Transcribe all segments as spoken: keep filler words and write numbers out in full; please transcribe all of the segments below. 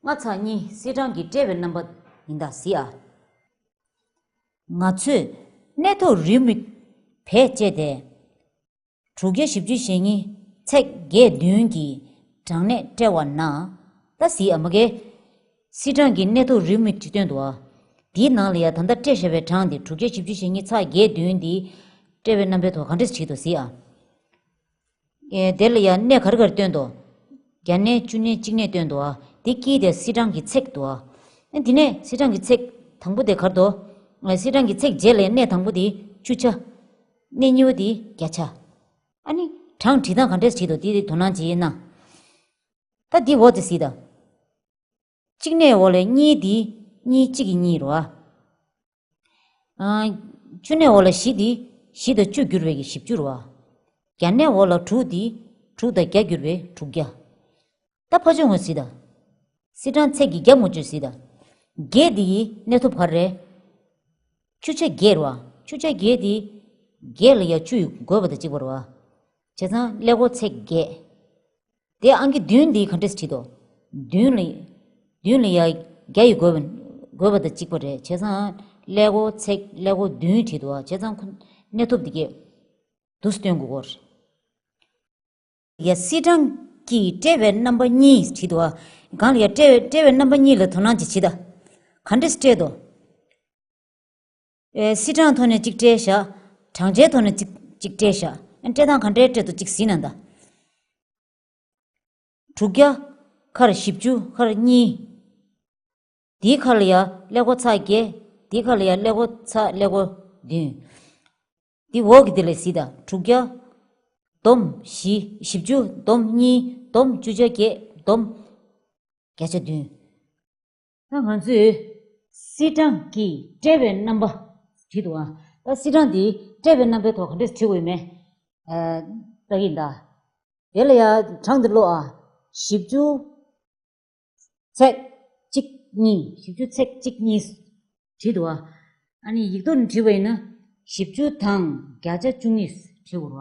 ལྔ་ཚེག་གཉིས་སིལ་གྲངས་ཀྱི་དབྲལ་བའི་རྣམ་པ་ཡིན་ད་གཟིགས་ཨ། ང་ཚོས་གནས་ཐོབ་རེའུ་མིག་བེད་སྤྱད་དེ། དྲུག་བརྒྱ་བཞི་བཅུ་ཞེ་གཉིས་ཚེག་བརྒྱད་བདུན་གྱི་གྲངས་གནས་དབྲལ་བ་ན། ད་གཟིགས་ཨ་མ་གི། སིལ་གྲངས་ཀྱི་གནས་ཐོབ་རེའུ་མིག་ཅིག་སྟོན་འདུག་ཨ། དེའི་ནང་ལ་ཡ་ད་ལྟ་དབྲལ་བཞག་པའི་གྲངས་དེ་དྲུག་བརྒྱ་བཞི་བཅུ་ཞེ་གཉིས་ཚེག་བརྒྱད་བདུན་དེ་དབྲལ་བའི་རྣམ་པའི་ཐོག་ག་འདྲས་བྲིས་འདུག་གཟིགས་ཨ། ཨེ། དེ་ལ་ཡང་གནས་ག་རེ་ག་རེ་སྟོན་ཏོ། བརྒྱ་གནས་བཅུ་གནས་གཅིག་གནས་སྟོན་ཏོ། ཨ། དེ་དཀྱིལ་དེ་སིལ་གྲངས་ཀྱི་ཚེག་འདུག་ཨ། ཨ། དེ་ནས་སིལ་གྲངས་ཀྱི་ཚེག་དང་པོ་དེ་ག་རེ་འདུག་ཨ། སིལ་གྲངས་ཀྱི་ཚེག་བརྒྱད་ལ་ཡང་གནས་དང་པོ་དེ་བཅུ་ཆ། གནས་གཉིས་པ་དེ་བརྒྱ་ཆ། ཨ་ནི་གྲངས་བྲིས་སྟངས་ག་འདྲས་བྲིས་འདུག་དེ་དེ་དོ་སྣང་བྱེད་ཡིན་ན། ད་འདི་འོག་དེ་གཟིགས་དང་། གཅིག་གནས་འོག་ལ་གཉིས་དེ་གཉིས་གཅིག་གི་གཉིས་རེད་བ། ཨ། བཅུ་གནས་འོག་ལ་བཞི་དེ་བཞི་དང་བཅུ་བསྒྱུར་བའི་གི་བཞི་བཅུ་རེད་བ། བརྒྱ་གནས་འོག་ལ་དྲུག་དེ་དྲུག་དང་བརྒྱ་བསྒྱུར་བའི་དྲུག་བརྒྱ། ད་ཕར་ཕྱོགས་ངོས་གཟིགས་དང་། སིལ་གྲངས་ཚེག་གི་རྒྱབ་ངོས་ཅིག་གཟིགས་དང་། བརྒྱད་དེ་ཡི་གནས་ཐོབ་ག་རེ་རེད། བཅུ་ཆ་བརྒྱད་རེད་བ། བཅུ་ཆ་བརྒྱད་དེ། བརྒྱད་ལ་ཡ་བཅུ་ཡི་བགོས་པ་དང་གཅིག་པ་རེད་བ། བྱས་ཙང་ཀླད་ཀོར་ཚེག་བརྒྱད། དེ་ཨང་ཀི་བདུན་འདི་ག་འདྲས་བྲིས་དོ། བདུན་ལ། བདུན་ལ་ཡ་བརྒྱ་ཡི་བགོས་པ། བགོས་པ་དང་གཅིག་པ་རེད། བྱས་ཙང་ཀླད་ཀོར་ཚེག་ཀླད་ཀོར་བདུན་བྲིས་འདུག་བ། བྱས་ཙང་ཁོ་གནས་ཐོབ་འདི་གས་འདུག་སྟོན་དགོས་སྐོར། ཡ་སིལ་གྲངས་ཀྱི་དབྲལ་བའི་རྣམ་པ་གཉིས་བྲིས་འདུག་བ། གང་ལ་ཡ་དབྲལ་བའི་དབྲལ་བའི་རྣམ་པ་གཉིས་ལ་དོ་སྣང་ཅིག་བྱེད་ད། ག་འདྲས་དབྲལ་དོ། ཨེ། སིལ་གྲངས་ཐོག་ནས་གཅིག་དབྲལ་བཞག་གྲངས་ཆའི་ཐོག་ནས་གཅིག་གཅིག་དབྲལ་བཞག་ཨ། དབྲལ་སྟངས་ག་འདྲའི་དབྲལ་འདུག་གཅིག་གཟིགས་ན་ད། དྲུག་བརྒྱ། ཁར་བཞི་བཅུ་ཁར་གཉིས། དེའི་ཁ་ལ་ཡ་ཀླད་ཀོར་ཚེག་བརྒྱད། དེའི་ཁ་ལ་ཡ་ཀླད་ཀོར་ཚེག་ཀླད་ཀོར་བདུན། དེ་འོག་གི་དེ་ལ་གཟིགས་དང་། དྲུག་བརྒྱ། སྡོམ་བཞི། བཞི་བཅུ་སྡོམ་གཉིས་སྡོམ་བཅུ་ཆ་བརྒྱད་སྡོམ་བརྒྱ་ཆ་བདུན། ད་ང་ཚོས་སིལ་གྲངས་ཀྱི་དབྲལ་བའི་རྣམ་པ་བྲིས་འདུག་ཨ། ད་སིལ་གྲངས་འདི་དབྲལ་བའི་རྣམ་པའི་ཐོག་ག་འདྲས་བྲིས་དགོས་ཡོད་མེད། ཨ། ལྟ་གི་ཡིན་ད། དེ་ལ་ཡ་གྲངས་འདི་ཀློག་ཨ། བཞི་བཅུ་ཚེག་གཅིག་གཉིས། བཞི་བཅུ་ཚེག་གཅིག་གཉིས་བྲིས་འདུག་ཨ། ཨ་ནི་ཡིག་ཐོག་ནས་བྲིས་པ་ཡིན་ན་བཞི་བཅུ་དང་བརྒྱ་ཆ་བཅུ་གཉིས་བྲིས་དགོས་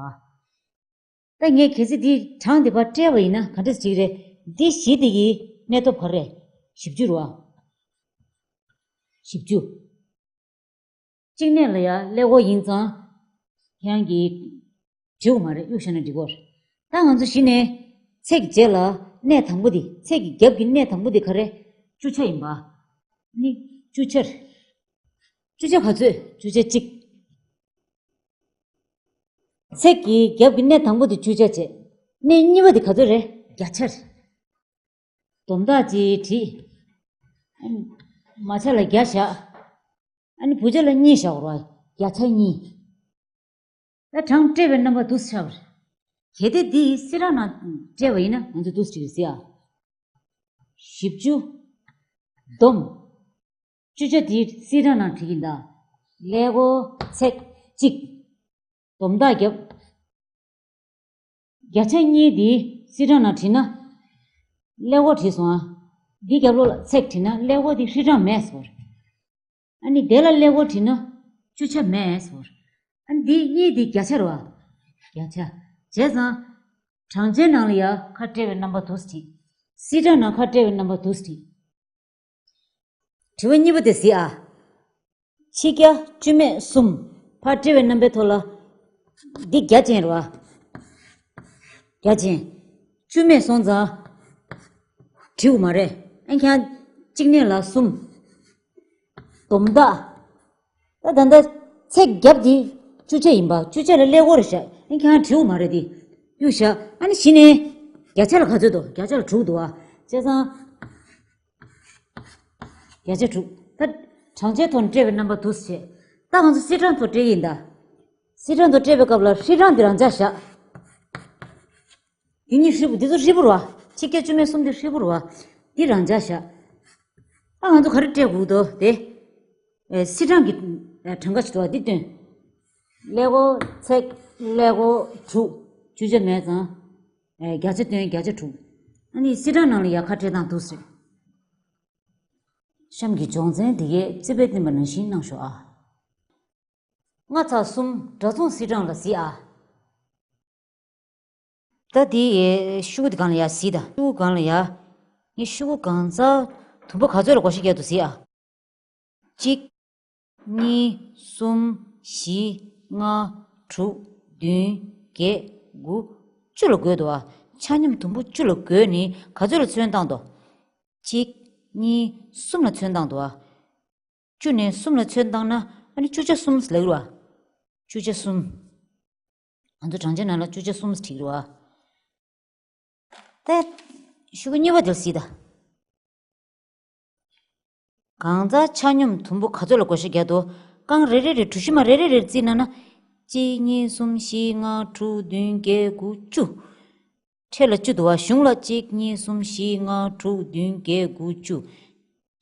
རེད་བ། ད་ངས་གལ་སྲིད་འདི་གྲངས་འདི་ཕར་བཀྲལ་བ་ཡིན་ན་ག་འདྲས་ཅིག་རེད། འདི་བཞི་འདི་ཡི་གནས་ཐོབ་ག་རེ་རེད། བཞི་བཅུ་རེད་བ། བཞི་བཅུ། གཅིག་གནས་ལ་ཡ་ཀླད་ཀོར་ཡིན་ཙང་། ཁྱེད་རང་གིས་བྲིས་དགོས་མ་རེད། གཡུག་བཞག་ན་འགྲིག་གོ། ད་ང་ཚོ་གཞི་ནས་ཚེག་བརྒྱད་ལ་གནས་དང་པོ་འདི། ཚེག་གི་རྒྱབ་ཀྱི་གནས་དང་པོ་འདི་ག་རེ། བཅུ་ཆ་ཡིན་པ། ནི་བཅུ་ཆར། བཅུ་ཆ་ག་ཚོད། བཅུ་ཆ་གཅིག་ཚེག་གི་རྒྱབ་ཀྱི་གནས་དང་པོ་དེ་བཅུ་ཆ་བྱས། གནས་གཉིས་པ་དེ་ག་ཚོད་རེད། བརྒྱ་ཆར། སྡོམ་རྟགས་ཅིག་བྲིས། ཨ་ནི་མ་ཆ་ལ་བརྒྱ་བཞག་ཨ་ནི་བུ་ཆ་ལ་གཉིས་བཞག་རོགས། བརྒྱ་ཆ་གཉིས། ད་གྲངས་བཀྲལ་བའི་རྣམ་པ་འདུག་སེ་ཆགས་པ་རེད། གལ་ཏེ་འདི་སིལ་གྲངས་ནང་བཀྲལ་བ་ཡིན་ན་ང་ཚོས་འདུག་སེ་བྲིས་ཟེར་ཨ། བཞི་བཅུ། སྡོམ། བཅུ་ཆ་དེ་སིལ་གྲངས་ནང་བྲིས་ཀྱིན་གདའ། ཀླད་ཀོར་ཚེག་གཅིག་སྡོམ་རྟགས་བརྒྱབ། བརྒྱ་ཆ་གཉིས་དེ་སིལ་གྲངས་ནང་བྲིས་ན། ཀླད་ཀོར་བྲིས་སོང་ཨ། འདི་རྒྱབ་ལོགས་ལ་ཚེག་བྲིས་ན་ཀླད་ཀོར་དེ་ཧྲིལ་གྲངས་མེད་སོང་། ཨ་ནི་དེ་ལ་ཀླད་ཀོར་བྲིས་ན་བཅུ་ཆ་མེད་སོང་། ཨ་ནི་འདི་གཉིས་དེ་བརྒྱ་ཆ་རེད་བ། བརྒྱ་ཆ། བྱས་ཙང་། གྲངས་ཆའི་ནང་ལ་ཡ་ཁ་བཀྲལ་བའི་རྣམ་པ་འདུག་སེ་བྲིས། སིལ་གྲངས་ནང་ཁ་བཀྲལ་བའི་རྣམ་པ་འདུག་སེ་བྲིས། དྲི་བ་གཉིས་པ་དེ་གཟིགས་ཨ། ཆིག་བརྒྱ་བཅུ་མེད་གསུམ་ཕར་བཀྲལ་བའི་རྣམ་པའི་ཐོག་ལ། འདི་བརྒྱ་ཅན་རེད་བ། བརྒྱ་ཅན། བཅུ་མེད་སོང་ཙང་། བྲིས་དགོས་མ་རེད། ཨ་ཁྱང་གཅིག་གནས་ལ་གསུམ། སྡོམ་རྟགས། ད་ད་ལྟ་ཚེག་བརྒྱབ་འདི་བཅུ་ཆ་ཡིན་པ། བཅུ་ཆ་ལ་ཀླད་ཀོར་བཞག་ཨ་ཁྱང་བྲིས་དགོས་མ་རེད་འདི། གཡུག་བཞག་ཨ་ནི་གཞི་ནས་བརྒྱ་ཆ་ལ་ག་ཚོད་འདུག་བརྒྱ་ཆ་ལ་དྲུག་འདུག་བ། བྱས་ཙང་། བརྒྱ་ཆ་དྲུག་ད་གྲངས་ཆའི་ཐོག་ནས་བཀྲལ་བའི་རྣམ་པ་འདུག་སེ་བྱས། ད་ང་ཚོ་སིལ་གྲངས་ཐོག་བཀྲལ་གྱི་ཡིན་ད། སིལ་གྲངས་ཐོག་བཀྲལ་བའི་སྐབས་ལ་ཧྲིལ་གྲངས་འདི་རང་འཇགས་བཞག་འདི་གཉིས་ཧྲིལ་པོ། འདི་ཚོ་ཧྲིལ་པོ་རེད་བ། ཆིག་བརྒྱ་བཅུ་མེད་གསུམ་འདི་ཧྲིལ་པོ་རེད་བ། འདི་རང་འཇགས་བཞག་ད་ང་ཚོ་ག་རེ་བཀྲལ་དགོས་འདུག་དེ། ཨེ། སིལ་གྲངས་ཀྱི་ཨེ། གྲངས་ཀ་ཞིག་འདུག་བ། འདི་སྟོན། ཀླད་ཀོར་ཚེག་ཀླད་ཀོར་དྲུག་བཅུ་ཆ་མེད་ཙང་། ཨེ། བརྒྱ་ཆ་སྟོན། བརྒྱ་ཆ་དྲུག་ཨ་ནི་སིལ་གྲངས་ནང་ལ་ཡ་ཁ་བཀྲལ་སྟངས་འདུག་སེ། གཤམ་གྱི་སྦྱོང་ཚན་འདི་གའི་རྩིས་པས་བསྟན་པ་ནང་བཞིན་གནང་ཤོག་ཨ། ལྔ་ཚེག་གསུམ་འདྲ་མཚུངས་སིལ་གྲངས་ལ་གཟིགས་ཨ། ད་དེ་ཤུ་གུ་དེ་སྒང་ལ་ཡ་གཟིགས་དང་། ཤུ་གུ་སྒང་ལ་ཡ། ངས་ཤོག་གུ་གང་ཙམ་དུམ་བུ་ག་ཚོད་ལ་བགོ་བཤའ་རྒྱག་འདུག་གཟིགས་ཨ། གཅིག་གཉིས། གསུམ། བཞི། ལྔ། དྲུག་བདུན། བརྒྱད། དགུ། བཅུ་ལ་བགོས་འདུག་ཨ། ཆ་སྙོམས་དུམ་བུ་བཅུ་ལ་བགོས་ནས་ག་ཚོད་ལ་ཚོན་བཏང་འདུག་གཅིག་གཉིས། གསུམ་ལ་ཚོན་བཏང་འདུག་ཨ། བཅུ་ནས་གསུམ་ལ་ཚོན་བཏང་ན་ཨ་ནི་བཅུ་ཆ་གསུམ་ལབ་རེད་བ། བཅུ་ཆ་གསུམ། ང་ཚོ་བགྲང་བྱ་ནང་ལ་བཅུ་ཆ་གསུམ་བྲིས་རེད་བ། ད། ཤོག་གུ་གཉིས་པ་དེ་ལ་གཟིགས་དང་། གང་ཙམ་ཆ་སྙོམས་དུམ་བུ་ག་ཚོད་ལ་བགོ་བཤའ་རྒྱག་འདུག་རྐང་རེ་རེ་རེ་གྲུ་བཞི་མ་རེ་རེ་རེར་བརྩིས་ན་ན། གཅིག་གཉིས། གསུམ། བཞི། ལྔ། དྲུག་བདུན། བརྒྱད། དགུ། བཅུ། འཕྲེད་ལ་བཅུ་འདུག་བ། གཞུང་ལ་གཅིག་གཉིས། གསུམ། བཞི། ལྔ། དྲུག་བདུན། བརྒྱད། དགུ། བཅུ།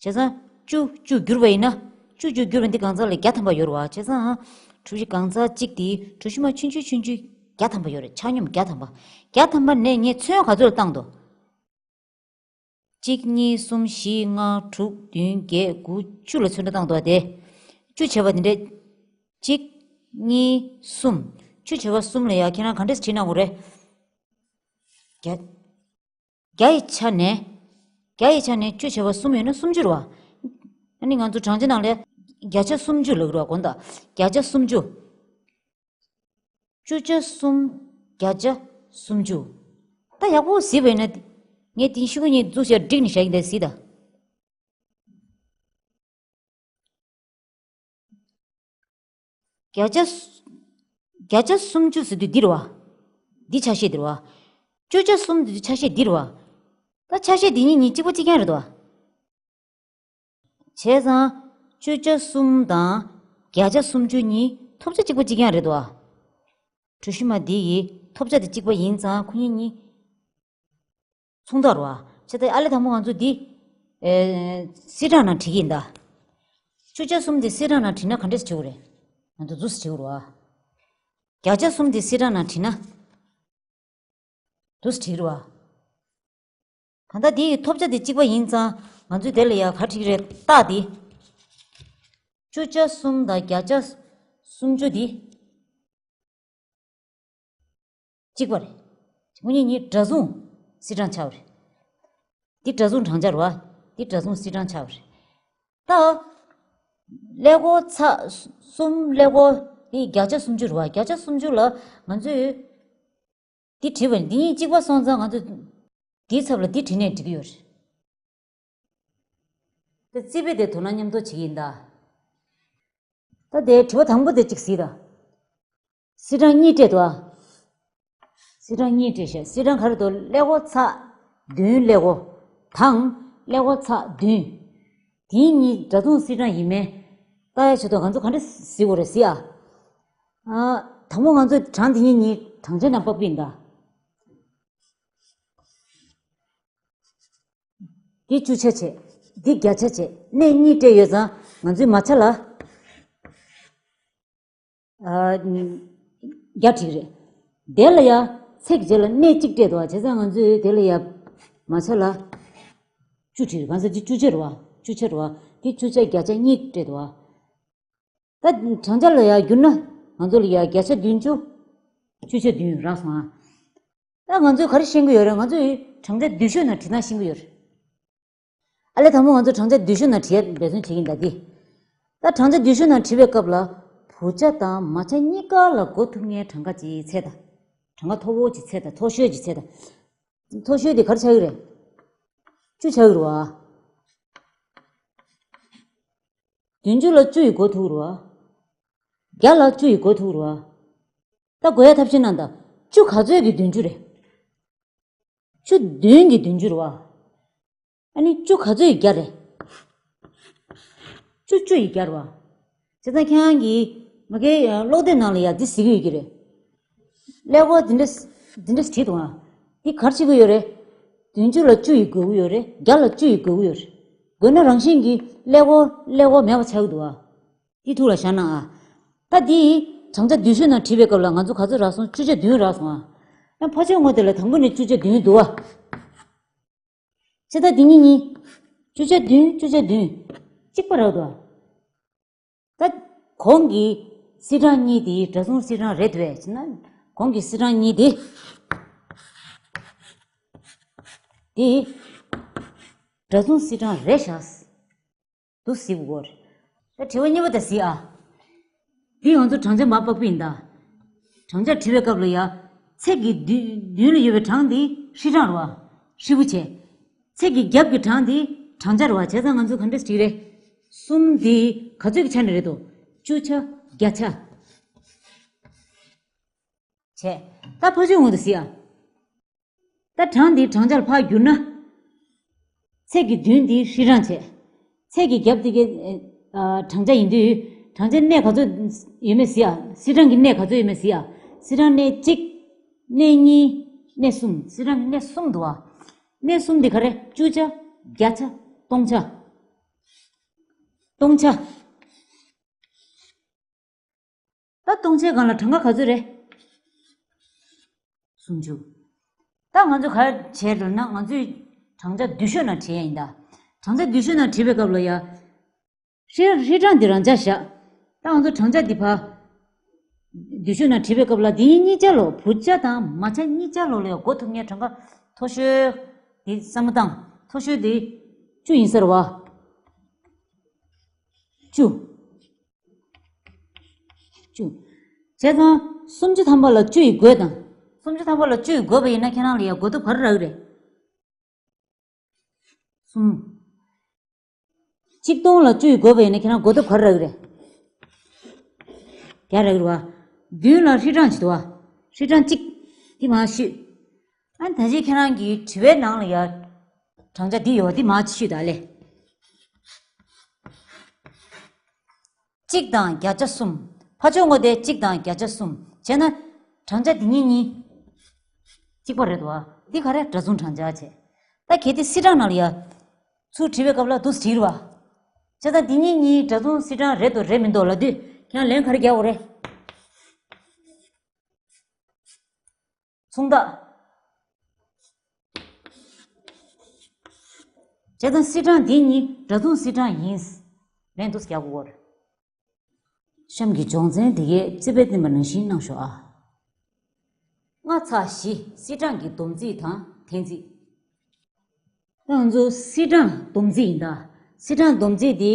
བྱས་ཙང་བཅུ། བཅུ་བསྒྱུར་བ་ཡིན་ན། བཅུ་བཅུ་བསྒྱུར་བ་འདི་གང་ཙམ་ལ་བརྒྱ་ཐམ་པ་ཡོད་རེད་བ། བྱས་ཙང་གྲུ་བཞི་གང་ཙམ་གཅིག་དེ་གྲུ་བཞི་མ་ཆུང་ཆུང་ཆུང་ཆུང་བརྒྱ་ཐམ་པ་ཡོད་རེད། ཆ་སྙོམས་བརྒྱ་ཐམ་པ། བརྒྱ་ཐམ་པ་ནས་ངས་ཚོན་ག་ཚོད་ལ་བཏང་འདུག་གཅིག་གཉིས། གསུམ། བཞི། ལྔ། དྲུག་བདུན། བརྒྱད། དགུ། བཅུ་ལ་ཚོན་ཁྲ་བཏང་འདུག་བ་དེ། བཅུ་བྱས་པ་དེ་འདྲས། གཅིག་གཉིས། གསུམ། བཅུ་བྱས་པ་གསུམ་ལ་ཡ་ཁྱེད་རང་ག་འདྲས་བྲིས་གནང་དགོས་རེད། བརྒྱ། བརྒྱ་ཡི་ཆ་ནས། བརྒྱ་ཡི་ཆ་ནས་བཅུ་བྱས་པ་གསུམ་ཡོད་ན་སུམ་ཅུ་རེད་བ། ཨ་ནི་ང་ཚོ་བགྲང་བྱ་ནང་ལ་བརྒྱ་ཆ་སུམ་ཅུ་ལབ་ཀྱི་རེད་བ། དགོངས་དག་བརྒྱ་ཆ་སུམ་ཅུ། བཅུ་ཆ་གསུམ། བརྒྱ་ཆ་སུམ་ཅུ། ད་ཡག་པོ་གཟིགས་པ་ཡིན་ན། ངས་དེ་ཤོག་གུ་གཉིས་འཛུགས་བྱས་བསྒྲིགས་ནས་བཞག་གི་འདུག་གཟིགས་དང་། བརྒྱ་ཆ། བརྒྱ་ཆ་སུམ་ཅུ་ཟེར་དུས་འདི་རེད་བ། འདི་ཆ་ཤས་འདི་རེད་བ། བཅུ་ཆ་གསུམ་ཟེར་དུས་ཆ་ཤས་འདི་རེད་བ། ད་ཆ་ཤས་འདི་གཉིས་གཉིས་གཅིག་པ་གཅིག་རྐྱང་རེད་དོ། བྱས་ཙང་། བཅུ་ཆ་གསུམ་དང་། བརྒྱ་ཆ་སུམ་ཅུ་གཉིས་ཐོབ་བྱ་གཅིག་པ་གཅིག་རྐྱང་རེད་དོ། གྲུ་བཞི་མ་འདི་ཡི་ཐོབ་བྱ་དེ་གཅིག་པ་ཡིན་ཙང་ཁོ་གཉིས་གཉིས། མཚུངས་རྟགས་རེད་བ། བྱས་ཙང་ཨ་ལས་དང་པོ་ང་ཚོ་འདི། ཨེ། སིལ་གྲངས་ནང་བྲིས་ཀྱི་ཡིན་ད། བཅུ་ཆ་གསུམ་དེ་སིལ་གྲངས་ནང་བྲིས་ན་ག་འདྲས་བྲིས་དགོས་རེད། ང་ཚོ་འདུག་སེ་བྲིས་དགོས་རེད་བ། བརྒྱ་ཆ་གསུམ་དེ་སིལ་གྲངས་ནང་བྲིས་ན། འདུག་སེ་བྲིས་རེད་བ། གང་ལྟར་དེ་ཡི་ཐོབ་བྱ་དེ་གཅིག་པ་ཡིན་ཙང་ང་ཚོས་དེ་ལ་ཡ་ག་བྲིས་རེད། རྟགས་དེ། བཅུ་ཆ་གསུམ་དང་བརྒྱ་ཆ་སུམ་ཅུ་དེ། གཅིག་པ་རེད། ཁོ་གཉིས་གཉིས་སྒྲ་མཚུངས་སིལ་གྲངས་ཆགས་པ་རེད། འདི་སྒྲ་མཚུངས་བགྲང་བྱ་རེད་བ། འདི་སྒྲ་མཚུངས་སིལ་གྲངས་ཆགས་པ་རེད། ད། ཀླད་ཀོར་ཚེག་གསུམ། ཀླད་ཀོར་འདི་བརྒྱ་ཆ་སུམ་ཅུ་རེད་བ། བརྒྱ་ཆ་སུམ་ཅུ་ལ་ང་ཚོས་འདི་བྲིས་པ་ཡིན། འདི་གཉིས་གཅིག་པ་སོང་ཙང་ང་ཚོས་འདིའི་ཚབ་ལ་འདི་བྲིས་ནས་འགྲིག་གི་ཡོད་རེད། དེ་རྩིས་དཔེ་དེ་དོ་སྣང་མཉམ་དུ་བྱེད་ཀྱི་ཡིན་ད། ད་དེ་དྲི་བ་དང་པོ་དེ་གཅིག་གཟིགས་དང་། སིལ་གྲངས་གཉིས་སྤྲད་འདུག་ཨ། སིལ་གྲངས་གཉིས་སྤྲད་ཤག་སིལ་གྲངས་ག་རེ་འདུག་ཀླད་ཀོར་ཚེག་བདུན་ཀླད་ཀོར་དང་། ཀླད་ཀོར་ཚེག་བདུན། དེ་གཉིས་སྒྲ་མཚུངས་སིལ་གྲངས་ཡིན་མིན་བལྟ་ཡ་ཆེད་དུ་ང་ཚོ་ག་འདྲ་གཟིགས་དགོས་རེད་གཟིགས་ཨ། ཨ། དང་པོ་ང་ཚོས་གྲངས་དེ་གཉིས་གཉིས་བགྲང་བྱ་ནང་དཔག་པ་ཡིན་ད། འདི་བཅུ་ཆ་བྱས། འདི་བརྒྱ་ཆ་བྱས། གནས་གཉིས་སྤྲད་ཡོད་ཙང་ང་ཚོའི་མ་ཆ་ལ། ཨ། བརྒྱ་བྲིས་རེད། དེ་ལ་ཡ་ཚེག་རྗེས་ལ་གནས་གཅིག་སྤྲད་འདུག་བ། བྱས་ཙང་ང་ཚོས་དེ་ལ་ཡ་མ་ཆ་ལ་བཅུ་བྲིས་རེད། གང་ཟེར་འདི་བཅུ་ཆ་རེད་བ། བཅུ་ཆ་རེད་བ། འདི་བཅུ་ཆ་བརྒྱ་ཆ་གཉིས་སྤྲད་འདུག་བ། ད་བགྲང་བྱ་ལ་ཡ་བསྒྱུར་ན་ང་ཚོ་ལ་ཡ་བརྒྱ་ཆ་བདུན་ཅུ། བཅུ་ཆ་བདུན་རག་སོང་ཨ། ད་ང་ཚོས་ག་རེ་ཤེས་ཀྱི་ཡོད་རེད། ང་ཚོས་བགྲང་བྱ་བསྡུས་ཤོག་ནང་བྲིས་ན་ཤེས་ཀྱི་ཡོད་རེད། ཨ་ལས་དང་པོ་ང་ཚོ་བགྲང་བྱ་བསྡུས་ཤོག་ནང་བྲིས་ཡ་འབད་བརྩོན་བྱེད་ཀྱི་ཡིན་ད་འདི། ད་བགྲང་བྱ་བསྡུས་ཤོག་ནང་བྲིས་པའི་སྐབས་ལ་བུ་ཆ་དང་མ་ཆ་གཉིས་ཀ་ལ་བགོ་ཐུབ་མཁན་གྲངས་ཀ་ཅིག་འཚོལ་དང་། གྲངས་ཀ་མཐོ་བོ་ཅིག་འཚོལ་དང་། མཐོ་ཤོས་ཅིག་འཚོལ་དང་། མཐོ་ཤོས་དེ་ག་རེ་ཆགས་ཀྱི་རེད། བཅུ་ཆགས་ཀྱི་རེད་བ། བདུན་ཅུ་ལ་བཅུ་ཡིས་བགོ་ཐུབ་རེད་བ། བརྒྱ་ལ་བཅུ་ཡིས་བགོ་ཐུབ་རེད་བ། ད་བགོ་ཡ་ཐབས་ཤེས་གནང་དང་། བཅུ་ག་ཚོད་ཀྱི་བདུན་ཅུ་རེད། བཅུ་བདུན་གྱི་བདུན་ཅུ་རེད་བ། ཨ་ནི་བཅུ་ག་ཚོད་ཡིས་བརྒྱ་རེད། བཅུ་བཅུ་ཡིས་བརྒྱ་རེད་བ། བྱས་ཙང་ཁྱེད་རང་གིས་མ་གིའི་ཀློག་དེབ་ནང་ལ་ཡ་འདི་གཟིགས་ཀྱི་ཡོད་ཀྱི་རེད། ཀླད་ཀོར་འདི་འདྲ་འདི་འདྲ་བྲིས་འདུག་ཨ། འདི་ག་རེ་བྱེད་ཀྱི་ཡོད་རེད། བདུན་ཅུ་ལ་བཅུ་ཡིས་བགོ་གི་ཡོད་རེད། བརྒྱ་ལ་བཅུ་ཡིས་བགོ་གི་ཡོད་རེད། བགོས་ན་རང་བཞིན་གྱིས་ཀླད་ཀོར་ཀླད་ཀོར་མེད་པ་ཆགས་ཀྱི་འདུག་ཨ། འདི་ཐུགས་ལ་བཞག་གནང་ཨ། ད་འདི་བགྲང་བྱ་བསྡུས་ཤོག་ནང་བྲིས་པའི་སྐབས་ལ་ང་ཚོ་ག་ཚོད་རག་སོང་། བཅུ་ཆ་བདུན་རག་སོང་ཨ། ཡང་ཕར་ཕྱོགས་ངོས་དེ་ལ་དང་པོ་ནས་བཅུ་ཆ་བདུན་འདུག་ཨ། བྱས་ཙང་འདི་གཉིས་གཉིས། བཅུ་ཆ་བདུན། བཅུ་ཆ་བདུན། གཅིག་པ་རག་འདུག་ཨ། ད་གོང་གི་སིལ་གྲངས་གཉིས་དེ་སྒྲ་མཚུངས་སིལ་གྲངས་རེད་འདུག་བས། བྱས་ན་གོང་གི་སིལ་གྲངས་གཉིས་དེ། དེ། སྒྲ་མཚུངས་སིལ་གྲངས་རེད་ཤག་འདུག་གཟིགས་དགོས། ད་དྲི་བ་གཉིས་པ་དེ་གཟིགས་ཨ། འདི་ང་ཚོ་བགྲང་བྱ་མར་དཔག་པ་ཡིན་ད། བགྲང་བྱ་བྲི་བའི་སྐབས་ལ་ཡ། ཚེག་གི་མདུན་མདུན་ལ་ཡོད་པའི་གྲངས་འདི་ཧྲིལ་གྲངས་རེད་བ། ཧྲིལ་པོ་བྱས། ཚེག་གི་རྒྱབ་ཀྱི་གྲངས་འདི་བགྲང་བྱ་རེད་བ། བྱས་ཙང་ང་ཚོས་ག་འདྲས་བྲིས་རེད། གསུམ་འདི་ག་ཚོད་ཀྱི་ཆ་ནས་རེད་དོ། བཅུ་ཆ། བརྒྱ་ཆ། བྱས། ད་ཕར་ཕྱོགས་ངོས་དེ་གཟིགས་ཨ། ད་གྲངས་འདི་བགྲང་བྱ་ལ་ཕར་བསྒྱུར་ན། ཚེག་གི་མདུན་འདི་ཧྲིལ་གྲངས་བྱས། ཚེག་གི་རྒྱབ་འདི་གའི་ཨ་བགྲང་བྱ་ཡིན་དུས། བགྲང་བྱ་གནས་ག་ཚོད་ཡོད་མེད་གཟིགས་ཨ། སིལ་གྲངས་ཀྱི་གནས་ག་ཚོད་ཡོད་མེད་གཟིགས་ཨ། སིལ་གྲངས་གནས་གཅིག་གནས་གཉིས། གནས་གསུམ། སིལ་གྲངས་ཀྱི་གནས་གསུམ་འདུག་ཨ། གནས་གསུམ་འདི་ག་རེ། བཅུ་ཆ། བརྒྱ་ཆ། སྟོང་ཆ། སྟོང་ཆ། ད་སྟོང་ཆའི་སྒང་ལ་གྲངས་ཀ་ག་ཚོད་རེད། སུམ་ཅུ། ད་ང་ཚོས་ག་རེ་བྱས་འགྲོ་ན། ང་ཚོས་བགྲང་བྱ་མདུན་ཤོག་ནང་བྲིས་ཡ་ཡིན་ད། བགྲང་བྱ་མདུན་ཤོག་ནང་བྲིས་པའི་སྐབས་ལ་ཡ། ཧྲིལ་ཧྲིལ་གྲངས་འདི་རང་འཇགས་བཞག་ད་ང་ཚོ་བགྲང་བྱ་འདི་ཕར་མདུན་ཤོག་ནང་བྲིས་པའི་སྐབས་ལ། འདི་གཉིས་གཉིས་ཆ་ལོ། བུ་ཆ་དང་མ་ཆ་གཉིས་ཆ་ལོ་ལ་ཡ་འགོ་ཐུག་མཁན་གྲངས་ཀ་མཐོ་ཤོས་འདི་བསམ་བློ་བཏང་། མཐོ་ཤོས་འདི་བཅུ་ཡིན་ས་རེད་བ། བཅུ། བཅུ། བྱས་ཙང་སུམ་ཅུ་ཐམ་པ་ལ་བཅུ་ཡིས་བགོས་དང་། སུམ་ཅུ་ཐམ་པ་ལ་བཅུ་ཡིས་བགོས་པ་ཡིན་ན་ཁྱེད་རང་ལ་ཡ་བགོ་ཐོབ་ག་རེ་རག་གི་རེད། གསུམ། ཆིག་སྟོང་ལ་བཅུ་ཡིས་བགོས་པ་ཡིན་ན་ཁྱེད་རང་བགོ་ཐོབ་ག་རེ་རག་གི་རེད། བརྒྱ་རག་གི་རེད་བ། མདུན་ལ་ཧྲིལ་གྲངས་ཅིག་འདུག་བ། ཧྲིལ་གྲངས་གཅིག་འདི་མར་བཤུས། ཨ་ནི་ད་ཅི་ཁྱེད་རང་གི་དྲི་བའི་ནང་ལ་ཡ། བགྲང་བྱ་འདི་ཡོད་བ། འདི་མར་བཤུས་ད་ལེ། གཅིག་དང་བརྒྱ་ཆ་གསུམ། ཕར་ཕྱོགས་ངོས་དེ་གཅིག་དང་བརྒྱ་ཆ་གསུམ། བྱས་ན་བགྲང་བྱ་འདི་གཉིས་གཉིས་གཅིག་པ་རེད་དོ། འདི་ག་རེ། སྒྲ་མཚུངས་བགྲང་བྱ་བྱས། ད་གལ་ཏེ་སིལ་གྲངས་ནང་ལ་ཡ། ཚུར་བྲིས་པའི་སྐབས་ལ་འདུག་སེ་བྲིས་རེད་བ། བྱས་ཙང་འདི་གཉིས་གཉིས་སྒྲ་མཚུངས་སིལ་གྲངས་རེད་དོ་རེད་མི་འདུག་ལབ་དུས་ཁྱེད་རང་ལན་ག་རེ་རྒྱག་དགོས་རེད། མཚུངས་རྟགས། བྱས་ཙང་སིལ་གྲངས་འདི་གཉིས་སྒྲ་མཚུངས་སིལ་གྲངས་ཡིན། ལན་འདུག་སེ་རྒྱག་དགོས་རེད། གཤམ་གྱི་སྦྱོང་ཚན་འདི་གའི་རྩིས་པས་བསྟན་པ་ནང་བཞིན་གནང་ཤོག་ཨ། ལྔ་ཚེག་བཞི། སིལ་གྲངས་ཀྱི་སྡོམ་རྩིས་དང་འཐེན་རྩིས། ད་ང་ཚོ་སིལ་གྲངས་སྡོམ་རྩིས་ཡིན་ད། སིལ་གྲངས་སྡོམ་རྩིས་འདི་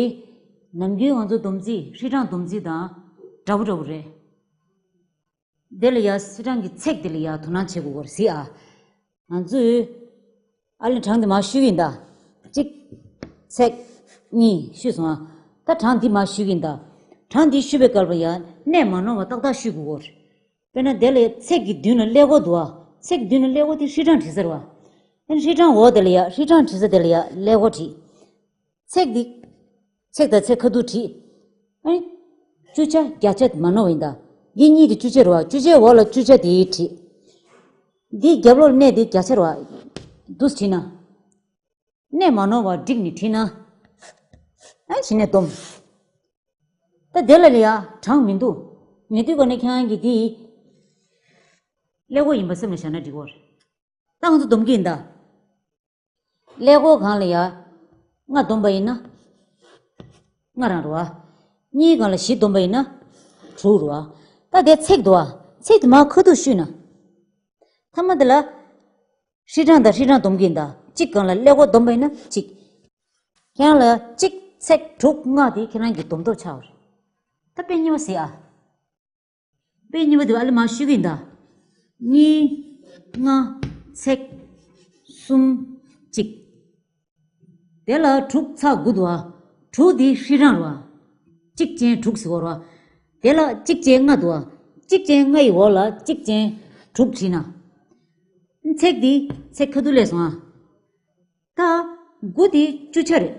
ནམ་རྒྱུན་ང་ཚོ་སྡོམ་རྩིས་ཧྲིལ་གྲངས་སྡོམ་རྩིས་དང་འདྲ་པོ་འདྲ་པོ་རེད། དེ་ལ་ཡ་སིལ་གྲངས་ཀྱི་ཚེག་དེ་ལ་ཡ་དོ་སྣང་བྱེད་དགོས་ཀྱི་རེད་ཟེར་ཨ། ང་ཚོས་ཨ་ལས་གྲངས་འདི་མར་བཤུས་ཀྱི་ཡིན་ད། གཅིག་ཚེག་གཉིས་བཤུས་སོང་ཨ། ད་གྲངས་འདི་མར་བཤུས་ཀྱི་ཡིན་ད། གྲངས་འདི་བཤུས་པའི་སྐབས་ལ་ཡ་གནས་མ་ནོར་བ་ཏག་ཏག་བཤུས་དགོས་ཀྱི་རེད། དཔེར་ན་དེ་ལ་ཡ་ཚེག་གི་མདུན་ལ་ཀླད་ཀོར་འདུག་ཨ། ཚེག་གི་མདུན་ལ་ཀླད་ཀོར་དེ་ཧྲིལ་གྲངས་བྲིས་ས་རེད་བ། ཨ་ནི་ཧྲིལ་གྲངས་འོག་དེ་ལ་ཡ་ཧྲིལ་གྲངས་བྲིས་ས་དེ་ལ་ཡ་ཀླད་ཀོར་བྲིས། ཚེག་འདི། ཚེག་དང་ཚེག་ཁ་ཐུག་བྲིས། ཨ་ནི། བཅུ་ཆ་བརྒྱ་ཆ་མ་ནོར་བ་ཡིན་ད། འདི་གཉིས་དེ་བཅུ་ཆ་རེད་བ། བཅུ་ཆའི་འོག་ལ་བཅུ་ཆ་དེ་བྲིས། འདིའི་རྒྱབ་ལོགས་གནས་དེ་བརྒྱ་ཆ་རེད་བ། འདུག་སེ་བྲིས་ན། གནས་མ་ནོར་བ་བསྒྲིགས་ནས་བྲིས་ན། ཨ་ནི་གཞི་ནས་སྡོམ། ད་དེ་ལ་ལ་ཡ་གྲངས་མི་འདུག་མི་འདུག་ག་ནས་ཁྱེད་རང་གིས་འདི། ཀླད་ཀོར་ཡིན་པ་སེམས་ལ་བཞག་ན་འགྲིག་གི་རེད། ད་ང་ཚོ་སྡོམ་གྱི་ཡིན་ད། ཀླད་ཀོར་སྒང་ལ་ཡ། ལྔ་བསྡོམས་པ་ཡིན་ན། ལྔ་རང་རེད་བ། གཉིས་སྒང་ལ་བཞི་བསྡོམས་པ་ཡིན་ན། དྲུག་རེད་བ། ད་དེ་ཚེག་འདུག་བ། ཚེག་དེ་མར་ཁ་ཐུག་བཤུས་ན། མཐའ་མ་དེ་ལ། ཧྲིལ་གྲངས་དང་ཧྲིལ་གྲངས་སྡོམ་གྱི་ཡིན་ད། གཅིག་སྒང་ལ་ཀླད་ཀོར་བསྡོམས་པ་ཡིན་ན་གཅིག་ཁྱེད་རང་ལ་གཅིག་ཚེག་དྲུག་ལྔ་དེ་ཁྱེད་རང་གི་སྡོམ་ཐོབ་ཆགས་པ་རེད། ད་དཔེ་གཉིས་པ་གཟིགས་ཨ། དཔེ་གཉིས་པ་དེ་ཨ་ལས་མར་བཤུས་ཀྱི་ཡིན་ད། གཉིས། ལྔ། ཚེག་གསུམ། གཅིག་དེ་ལ་དྲུག་ཚེག་དགུ་འདུག་བ། དྲུག་དེ་ཧྲིལ་གྲངས་རེད་བ། གཅིག་ཅན་དྲུག་ཟེར་བ་རེད་བ། དེ་ལ་གཅིག་ཅན་ལྔ་འདུག་བ། གཅིག་ཅན་ལྔ་ཡི་འོག་ལ་གཅིག་ཅན་དྲུག་བྲིས་ན། ཚེག་དེ་ཚེག་ཁ་ཐུག་ལས་སོང་ཨ། ད། དགུ་དེ་བཅུ་ཆ་རེད།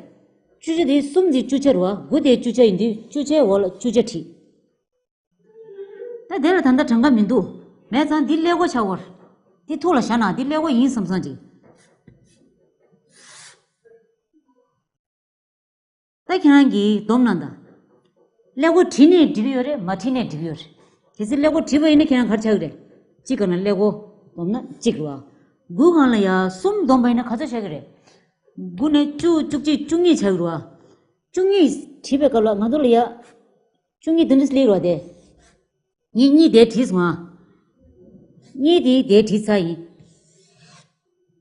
བཅུ་ཆ་དེ་གསུམ་དེ་བཅུ་ཆ་རེད་བ། དགུ་དེ་བཅུ་ཆ་ཡིན་དུས་བཅུ་ཆའི་འོག་ལ་བཅུ་ཆ་བྲིས། ད་དེ་ལ་ད་ལྟ་གྲངས་ཀ་མི་འདུག་མེད་ཙང་འདི་ཀླད་ཀོར་ཆགས་ཀྱི་ཡོད་རེད། འདི་ཐུགས་ལ་བཞག་ན་འདི་ཀླད་ཀོར་ཡིན་བསམ་བསམ་ཅིག་ད་ཁྱེད་རང་གིས་སྡོམ་གནང་དང་། ཀླད་ཀོར་བྲིས་ནས་འགྲིག་གི་ཡོད་རེད། མ་བྲིས་ནས་འགྲིག་གི་ཡོད་རེད། གལ་སྲིད་ཀླད་ཀོར་བྲིས་པ་ཡིན་ན་ཁྱེད་རང་ག་རེ་ཆགས་ཀྱི་རེད། གཅིག་སྒང་ལ་ཀླད་ཀོར་བསྡོམས་ན་གཅིག་རེད་བ། དགུ་སྒང་ལ་ཡ་གསུམ་བསྡོམས་པ་ཡིན་ན་ག་ཚོད་ཆགས་ཀྱི་རེད། དགུ་ནས་བཅུ། བཅུ་གཅིག་བཅུ་གཉིས་ཆགས་ཀྱི་རེད་བ། བཅུ་གཉིས་བྲིས་པའི་སྐབས་ལ་ང་ཚོ་ལ་ཡ། བཅུ་གཉིས་འདི་འདྲ་སླེབས་རེད་བ་དེ། ངས་གཉིས་དེ་བྲིས་སོང་ཨ། གཉིས་དེ་དེ་བྲིས་ཚར་ཡིན།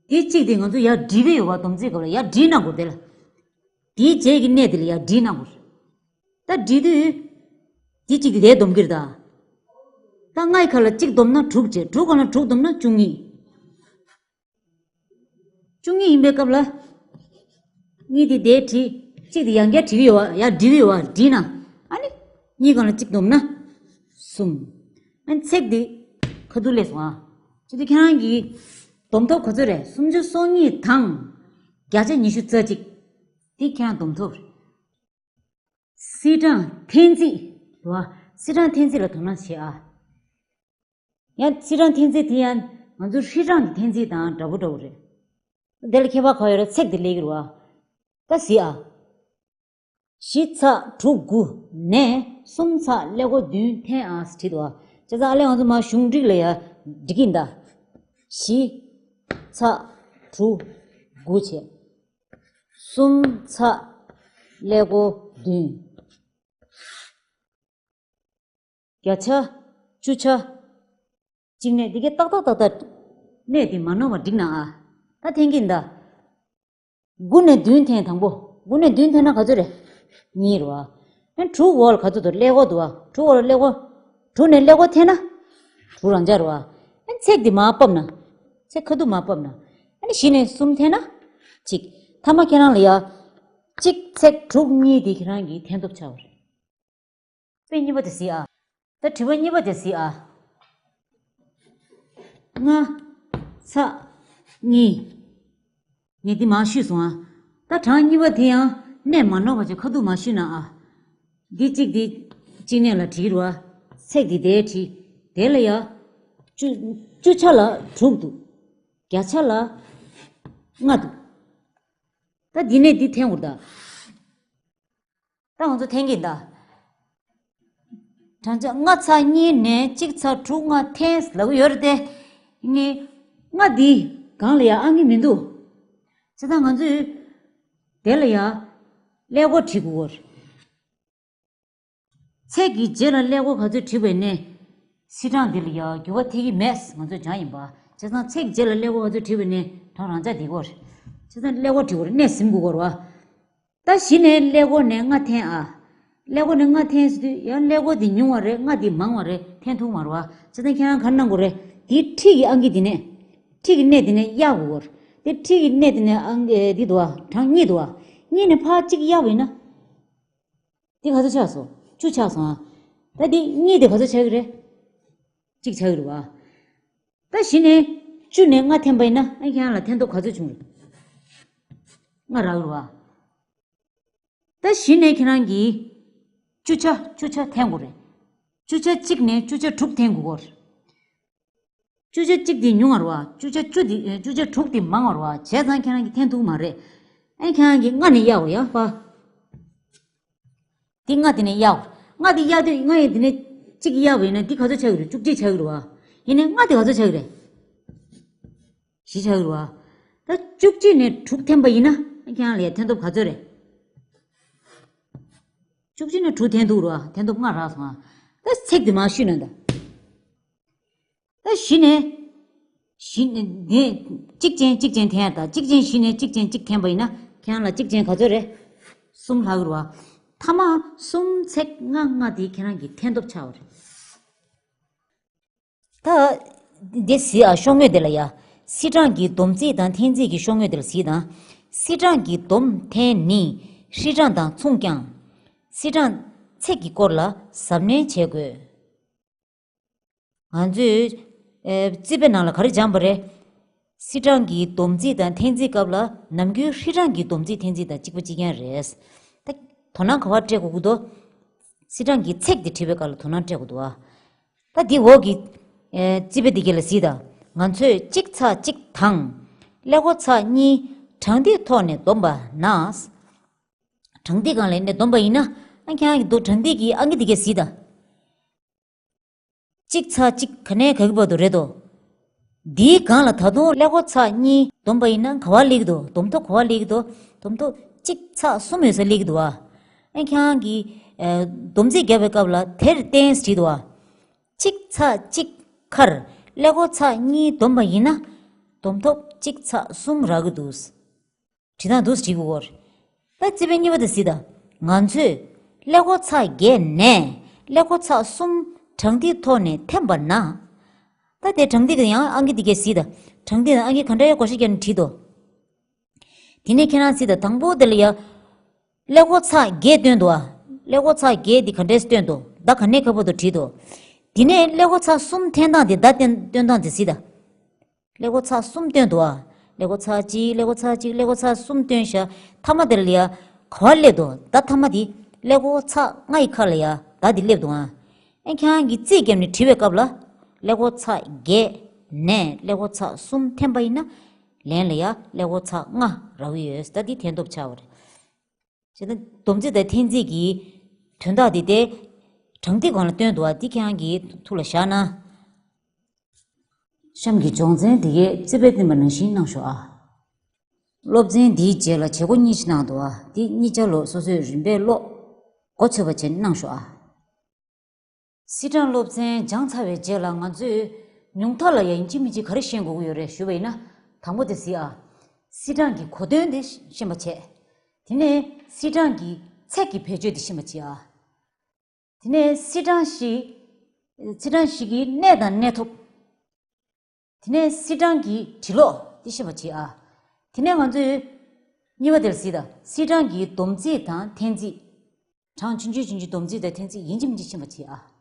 དེ་གཅིག་དེ་ང་ཚོ་ཡར་བསྒྲིགས་ཀྱི་ཡོད་པ། སྡོམ་རྩིས་སྐབས་ལ་ཡར་བསྒྲིགས་གནང་དགོས་དེ་ལ། དེའི་རྗེས་ཀྱི་གནས་དེ་ལ་ཡར་བསྒྲིགས་གནང་དགོས། ད་བསྒྲིགས་དུས། དེ་གཅིག་དེ་དེ་སྡོམ་གྱི་རེད་ད། ད་ལྔའི་ཁ་ལ་གཅིག་སྡོམ་ན་དྲུག་བྱས། དྲུག་ག་ལ་དྲུག་སྡོམ་ན་བཅུ་གཉིས། བཅུ་གཉིས་ཡིན་པའི་སྐབས་ལ། གཉིས་དེ་དེ་བྲིས། གཅིག་དེ་ཡང་བསྐྱར་བྲིས་ཡོད་པ། ཡར་བསྒྲིགས་ཡོད་པ། བསྒྲིགས་ན། ཨ་ནི། གཉིས་ག་ལ་གཅིག་སྡོམ་ན། གསུམ། ཨ་ནི་ཚེག་དེ་ཁ་ཐུག་སླེབས་སོང་ཨ། བྱས་དུས་ཁྱེད་རང་གིས་སྡོམ་ཐོབ་ག་ཚོད་རེད། སུམ་ཅུ་སོ་གཉིས་དང་། བརྒྱ་ཆ་ཉི་ཤུ་རྩ་གཅིག་དེ་ཁྱེད་རང་སྡོམ་ཐོབ་རེད། སིལ་གྲངས་འཐེན་རྩིས་རེད་བ། སིལ་གྲངས་འཐེན་རྩིས་ལ་དོ་སྣང་བྱེད་ཨ། ཡང་སིལ་གྲངས་འཐེན་རྩིས་དེ་ཡང་ང་ཚོ་ཧྲིལ་གྲངས་ཀྱི་འཐེན་རྩིས་དང་འདྲ་པོ་འདྲ་པོ་རེད། དེ་ལ་ཁྱད་པར་ག་ཡོད་རེད། ཚེག་དེ་སླེབས་ཀྱི་རེད་བ། ད་གཟིགས་ཨ། བཞི་ཚེག་དྲུག་དགུ་ནས་གསུམ་ཚེག་ཀླད་ཀོར་བདུན་འཐེན་ཨ་ཟེར་བྲིས་འདུག་བ། བྱས་ཙང་ཨ་ལས་ང་ཚོ་མར་གཞུང་བསྒྲིགས་ལ་ཡ་འགྲིག་གི་ཡིན་ད། བཞི་ཚེག་དྲུག་དགུ་བྱས། གསུམ་ཚེག་ཀླད་ཀོར་བདུན། བརྒྱ་ཆ། བཅུ་ཆ། གཅིག་ནས་འདི་གའི་ཏག་ཏག་ཏག་ཏག་གནས་དེ་མ་ནོར་བ་བསྒྲིགས་ན་ཨ། ད་འཐེན་གྱི་ཡིན་ད། དགུ་ནས་བདུན་འཐེན། དང་པོ་དགུ་ནས་བདུན་འཐེན་ན་ག་ཚོད་རེད། གཉིས་རེད་བ། ཨ་དྲུག་འོག་ལ་ག་ཚོད་འདུག་ཀླད་ཀོར་འདུག་བ། དྲུག་འོག་ལ་ཀླད་ཀོར། དྲུག་ནས་ཀླད་ཀོར་འཐེན་ན། དྲུག་རང་འཇགས་རེད་བ། ཨ་ཚེག་འདི་མར་ཕབ་ན། ཚེག་ཁ་ཐུག་མར་ཕབ་ན། ཨ་ནི་བཞི་ནས་གསུམ་འཐེན་ན། གཅིག་མཐའ་མ་ཁྱེད་རང་ལ་ཡ། གཅིག་ཚེག་དྲུག་གཉིས་འདི་ཁྱེད་རང་གིས་འཐེན་ཐོབ་ཆགས་པ་རེད། དཔེ་གཉིས་པ་དེ་གཟིགས་ཨ། ད་དྲི་བ་གཉིས་པ་དེ་གཟིགས་ཨ། ལྔ་ཚེག་གཉིས། ངས་འདི་མར་བཤུས་སོང་ཨ། ད་གྲངས་གཉིས་པ་དེ་ཡང་གནས་མ་ནོར་བ་བྱས་ཁ་ཐུག་མར་བཤུས་ན་ཨ། འདི་གཅིག་འདི་གཅིག་གནས་ལ་བྲིས་རེད་བ། ཚེག་འདི་དེར་བྲིས། དེ་ལ་ཡ། བཅུ། བཅུ་ཆ་ལ་དྲུག་འདུག་བརྒྱ་ཆ་ལ་ལྔ་འདུག་ད་འདི་ནས་འདི་འཐེན་དགོས་རེད་ད། ད་ང་ཚོ་འཐེན་གྱི་ཡིན་ད། གྲངས་ཆ་ལྔ་ཚེག་གཉིས་ནས་གཅིག་ཚེག་དྲུག་ལྔ་འཐེན་ལབ་ཀྱི་ཡོད་རེད་དེ། ནི། ལྔ་འདི་སྒང་ལ་ཡ་ཨང་ཀི་མི་འདུག་བྱས་ཙང་ང་ཚོས་དེ་ལ་ཡ་ཀླད་ཀོར་བྲིས་དགོས་ཀྱི་ཡོད་རེད། ཚེག་གི་རྗེས་ལ་ཀླད་ཀོར་ག་ཚོད་བྲིས་པ་ཡིན་ནའི། སིལ་གྲངས་འདི་ལ་ཡ་འགྱུར་བ་ཐེབས་ཀྱི་མེད། ང་ཚོས་སྦྱངས་ཡིན་པ། བྱས་ཙང་ཚེག་གི་རྗེས་ལ་ཀླད་ཀོར་ག་ཚོད་བྲིས་པ་ཡིན་ནའི་གྲངས་རང་འཇགས་བསྡད་ཀྱི་ཡོད་རེད། བྱས་ཙང་ཀླད་ཀོར་བྲིས་དགོས་རེད། གནས་ཟིན་དགོས་ཀྱི་ཡོད་རེད་བ། ད་གཞི་ནས་ཀླད་ཀོར་ནས་ལྔ་འཐེན་ཨ། ཀླད་ཀོར་ནས་ལྔ་འཐེན་ཟེར་དུས་ཡང་ཀླད་ཀོར་འདི་ཉུང་བ་རེད། ལྔ་འདི་མང་བ་རེད། འཐེན་ཐུབ་མ་རེད་བ། བྱས་ཙང་ཁྱེད་རང་ག་རེ་གནང་དགོས་རེད། འདིའི་འཁྲིས་ཀྱི་ཨང་ཀི་འདི་ནས། འཁྲིས་ཀྱི་གནས་འདི་ནས་གཡར་དགོས་རེད། དེ་འཁྲིས་ཀྱི་གནས་འདི་ནས་ཨང་ཀི་འདི་འདུག་བ། གྲངས་གཉིས་འདུག་བ། གཉིས་ནས་ཕར་གཅིག་གཡར་བ་ཡིན་ན། འདི་ག་ཚོད་ཆགས་སོང་། བཅུ་ཆགས་སོང་ཨ། ད་འདི་གཉིས་དེ་ག་ཚོད་ཆགས་ཀྱི་རེད། གཅིག་ཆགས་ཀྱི་རེད་བ། ད་གཞི་ནས་བཅུ་ནས་ལྔ་འཐེན་པ་ཡིན་ན་ཨ་ཁྱེད་རང་ལ་འཐེན་ཐོབ་ག་ཚོད་བྱུང་རེད། ལྔ་རག་གི་རེད་བ། ད་གཞི་ནས་ཁྱེད་རང་གིས་བཅུ་ཆ་བཅུ་ཆ་འཐེན་དགོས་རེད། བཅུ་ཆ་གཅིག་ནས་བཅུ་ཆ་དྲུག་འཐེན་དགོས་ཀྱི་ཡོད་རེད། བཅུ་ཆ་གཅིག་དེ་ཉུང་བ་རེད་བ། བཅུ་ཆ་བཅུ་དེ་ཨེ། བཅུ་ཆ་དྲུག་དེ་མང་བ་རེད་བ། བྱས་ཙང་ཁྱེད་རང་གིས་འཐེན་ཐུབ་མ་རེད། ཨ་ཁྱེད་རང་གིས་ལྔ་ནས་གཡར་དགོས་ཡ་པ། འདི་ལྔ་དེ་ནས་གཡར། ལྔ་དེ་གཡར་དུས་ལྔ་ཡི་དེ་ནས་གཅིག་གཡར་བ་ཡིན་ན་འདི་ག་ཚོད་ཆགས་ཀྱི་རེད། བཅུ་གཅིག་ཆགས་ཀྱི་རེད་བ། ཡིན་ནའི་ལྔ་དེ་ག་ཚོད་ཆགས་ཀྱི་རེད། བཞི་ཆགས་ཀྱི་རེད་བ། ད་བཅུ་གཅིག་ནས་དྲུག་འཐེན་པ་ཡིན་ན་ཁྱེད་རང་ལ་ཡ་འཐེན་ཐོབ་ག་ཚོད་རེད། བཅུ་གཅིག་ནས་དྲུག་འཐེན་ཐུབ་རེད་བ། འཐེན་ཐོབ་ལྔ་རག་སོང་ཨ། ད་ཚེག་དེ་མར་བཤུས་ན་ད། ད་གཞི་ནས། གཞི་ནས་ནས་གཅིག་ཅན་གཅིག་ཅན་འཐེན་ཡ་ད། གཅིག་ཅན་གཞི་ནས་གཅིག་ཅན་གཅིག་འཐེན་པ་ཡིན་ན་ཁྱེད་རང་ལ་གཅིག་ཅན་ག་ཚོད་རེད། གསུམ་ལྷག་གི་རེད་བ། མཐའ་མ་གསུམ་ཚེག་ལྔ་ལྔ་དེ་ཁྱེད་རང་གིས་འཐེན་ཐོབ་ཆགས་པ་རེད། ད། འདི་གཟིགས་ཨ། ཤོག་ངོས་དེ་ལ་ཡ། སིལ་གྲངས་ཀྱི་སྡོམ་རྩིས་དང་འཐེན་རྩིས་ཀྱི་ཤོག་ངོས་དེ་ལ་གཟིགས་དང་། སིལ་གྲངས་ཀྱི་སྡོམ་འཐེན་ནི་ཧྲིལ་གྲངས་དང་མཚུངས་ཀྱང་། སིལ་གྲངས་ཚེག་གི་སྐོར་ལ་གཟབ་ནན་བྱེད་དགོས། ང་ཚོས། ཨེ། རྩིས་པའི་ནང་ལ་ག་རེ་སྦྱངས་པ་རེད། སིལ་གྲངས་ཀྱི་སྡོམ་རྩིས་དང་འཐེན་རྩིས་སྐབས་ལ་ནམ་རྒྱུན་ཧྲིལ་གྲངས་ཀྱི་སྡོམ་རྩིས་འཐེན་རྩིས་དང་གཅིག་པ་གཅིག་རྐྱང་རེད། ད་དོ་སྣང་ག་པར་སྤྲད་དགོས་ཀྱི་འདུག་སིལ་གྲངས་ཀྱི་ཚེག་དེ་བྲིས་པའི་སྐབས་ལ་དོ་སྣང་སྤྲད་དགོས་འདུག་ཨ། ད་འདི་འོག་གི། ཨེ། རྩིས་པ་འདི་ག་ལ་གཟིགས་དང་། ང་ཚོས་གཅིག་ཚེག་གཅིག་དང་། ཀླད་ཀོར་ཚེག་གཉིས་གྲངས་ཐིག་ཐོག་ནས་བསྡོམས་པ་ན། གྲངས་ཐིག་སྒང་ལ་ནས་བསྡོམས་པ་ཡིན་ན། ཨ་ཁྱེད་རང་གི་འདུག་གྲངས་ཐིག་གི་ཨང་ཀི་འདི་ག་གཟིགས་དང་། གཅིག་ཚེག་གཅིག་ག་ནས་ག་གི་བར་དུ་རེད་དོ། འདིའི་སྒང་ལ་ད་དུང་ཀླད་ཀོར་ཚེག་གཉིས་བསྡོམས་པ་ཡིན་ན་ག་པར་སླེབས་ཀྱི་འདུག་སྡོམ་ཐོབ་ག་པར་སླེབས་ཀྱི་འདུག་སྡོམ་ཐོབ་གཅིག་ཚེག་གསུམ་ཡོད་ས་སླེབས་ཀྱི་འདུག་བ། ཨ་ཁྱེད་རང་གིས། ཨེ། སྡོམ་རྩིས་བརྒྱབ་པའི་སྐབས་ལ་དེར་བརྟེན་བྲིས་འདུག་བ། གཅིག་ཚེག་གཅིག་ཁར་ཀླད་ཀོར་ཚེག་གཉིས་བསྡོམས་པ་ཡིན་ན། སྡོམ་ཐོབ་གཅིག་ཚེག་གསུམ་རག་གི་འདུག། བྲིས་སྟངས་འདུག་སེ་བྲིས་དགོས་ཀྱི་ཡོད་རེད། ད་རྩིས་དཔེ་གཉིས་པ་དེ་གཟིགས་དང་། ང་ཚོས་ཀླད་ཀོར་ཚེག་བརྒྱད་ནས་ཀླད་ཀོར་ཚེག་གསུམ་གྲངས་ཐིག་ཐོག་ནས་འཐེན་པ་ན། ད་དེ་གྲངས་ཐིག་དེ་ཡང་ཨང་ཀི་འདི་གས་གཟིགས་དང་། གྲངས་ཐིག་དང་ཨང་ཀི་ག་འདྲ་ཡང་བགོ་བཤའ་བརྒྱབ་ནས་བྲིས་འདུག། དེ་ནས་ཁྱེད་རང་གཟིགས་དང་། དང་པོ་དེ་ལ་ཡ། ཀླད་ཀོར་ཚེག་བརྒྱད་སྟོན་འདུག་ཨ། ཀླད་ཀོར་ཚེག་བརྒྱད་འདི་ག་འདྲས་སྟོན་འདུག། མདའ་ག་ནས་ག་བར་དུ་བྲིས་འདུག། དེ་ནས་ཀླད་ཀོར་ཚེག་གསུམ་འཐེན་སྟངས་དེ། མདའ་སྟོན་སྟངས་དེ་གཟིགས་དང་། ཀླད་ཀོར་ཚེག་གསུམ་སྟོན་འདུག་ཨ། ཀླད་ཀོར་ཚེག་གཅིག། ཀླད་ཀོར་ཚེག་གཅིག། ཀླད་ཀོར་ཚེག་གསུམ་སྟོན་ཤག། མཐའ་མ་དེ་ལ་ཡ་ག་བ་སླེབས་འདུག། མདའ་མཐའ་མ་དེ་ཀླད་ཀོར་ཚེག་ལྔ་ཡི་ཁ་ལ་ཡ་མདའ་དེ་སླེབས་འདུག་ཨ། ཨེ་ཁྱེད་རང་གིས་རྩིས་བརྒྱབ་ནས་བྲིས་པའི་སྐབས་ལ། ཀླད་ཀོར་ཚེག་བརྒྱད་ནས་ཀླད་ཀོར་ཚེག་གསུམ་འཐེན་པ་ཡིན་ན། ལན་ལ་ཡ་ཀླད་ཀོར་ཚེག་ལྔ་རག་གི་ཡོད། ད་འདི་འཐེན་ཐོབ་ཆགས་པ་རེད། བྱས་ཙང་སྡོམ་རྩིས་དང་འཐེན་རྩིས་ཀྱི་དོན་དག་འདི་དེ་གྲངས་ཐིག་སྒང་ལ་སྟོན་འདུག་པ། འདི་ཁྱེད་རང་གིས་ཐུགས་ལ་བཞག་ན། གཤམ་གྱི་སྦྱོང་ཚན་འདི་གའི་རྩིས་དཔེ་བསྟན་པ་ནང་བཞིན་གནང་ཤོག་ཨ། སློབ་ཚན་འདིའི་རྗེས་ལ་བྱེད་སྒོ་གཉིས་ཤིག་གནང་འདུག་པ། འདི་གཉིས་ཆ་ལོ་སོ་སོས་རིམ་པས་ཀློག་མགོ་ཚོད་པ་བྱས་ནས་གནང་ཤོག་ཨ། སིལ་གྲངས་སློབ་ཚན་སྦྱངས་ཚར་བའི་རྗེས་ལ་ང་ཚོས་ཉུང་མཐའ་ལ་ཡ་ཡིན་གཅིག་མིན་གཅིག་ག་རེ་ཤེས་དགོས་ཀྱི་ཡོད་རེད་ཞུས་པ་ཡིན་ན། དང་པོ་དེ་གཟིགས་ཨ། སིལ་གྲངས་ཀྱི་གོ་དོན་དེ་ཤེས་པ་བྱས། དེ་ནས་སིལ་གྲངས་ཀྱི་ཚེག་གི་བེད་སྤྱོད་དེ་ཤེས་པ་བྱས་ཨ། དེ་ནས་སིལ་གྲངས་ཤིག་སིལ་གྲངས་ཤིག་གི་གནས་དང་གནས་ཐོབ། དེ་ནས་སིལ་གྲངས་ཀྱི་འབྲི་ཀློག་དེ་ཤེས་པ་བྱས་ཨ། དེ་ནས་ང་ཚོས་གཉིས་པ་དེར་གཟིགས་དང་། སིལ་གྲངས་ཀྱི་སྡོམ་རྩིས་དང་འཐེན་རྩིས། གྲངས་ཆུང་ཆུང་ཆུང་ཆུང་སྡོམ་རྩིས་དང་འཐེན་རྩིས་ཡིན་གཅིག་མིན་གཅིག་ཤེས་པ་བྱས་ཨ།